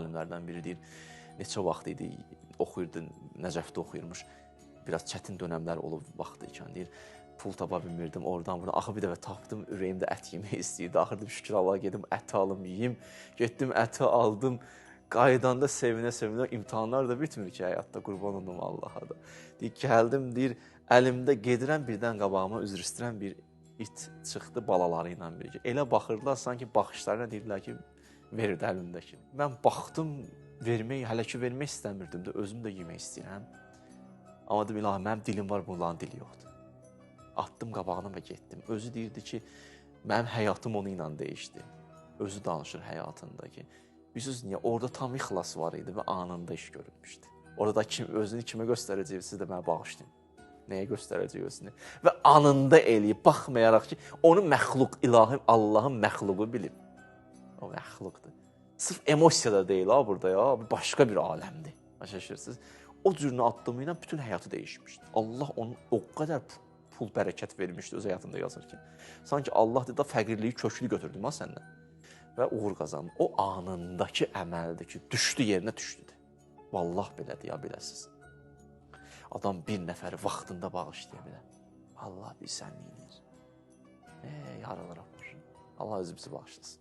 Alimlərdən biri deyir, neçə vaxt idi, oxuyurdu, Nəcəfdə oxuyurmuş. Biraz çətin dönəmlər olub vaxtı ikən deyir, pul tapa bilmirdim oradan buradan. Axır bir dəfə tapdım, ürəyimdə ət yemək istəyirdi. Axır dedim, şükür Allaha gedim, ət alım, yeyim. Getdim, əti aldım. Qayıdanda sevinə-sevinə imtahanlar da bitmir ki həyatda, qurban olum Allaha da. Deyir, gəldim, deyir, əlimdə gedirəm, birdən qabağıma üzr istəyirəm, bir it çıxdı balaları ilə birgə. Elə baxırdılar, sanki baxışlarına deyirdilər ki, verirdi əlimdəki. Mən baxdım, vermək, hələ ki vermək istəmirdim də, özüm də yemək istəyirəm. Amma dedim, ilahi, mənim dilim var, bunların dili yoxdur. Atdım qabağına və getdim. Özü deyirdi ki, mənim həyatım onu ilə dəyişdi. Özü danışır həyatında ki, bilirsiniz niyə? Orada tam ixlas var idi və anında iş görünmüşdü. Orada da kim, özünü kimə göstərəcək, siz də mənə bağışlayın. Nəyə göstərəcək özünü? Və anında eləyib, baxmayaraq ki, onu məxluq, ilahi Allahın məxluqu bilib. O məxluqdur. Sırf emosiya da deyil ha burada ya, bu başqa bir aləmdir. Başa düşürsünüz? O cürünü addımı ilə bütün həyatı dəyişmişdi. Allah onun o qədər pul bərəkət vermişdi öz həyatında yazır ki. Sanki Allah dedi, fəqirliyi köklü götürdüm ha səndən. Və uğur qazandı. O anındakı əməldir ki, düşdü yerinə düşdü. Vallah belədir ya, biləsiz. Adam bir nəfəri vaxtında bağışlaya bilər. Allah bilsən neynir. Yarılıram. Allah özü bizi bağışlasın.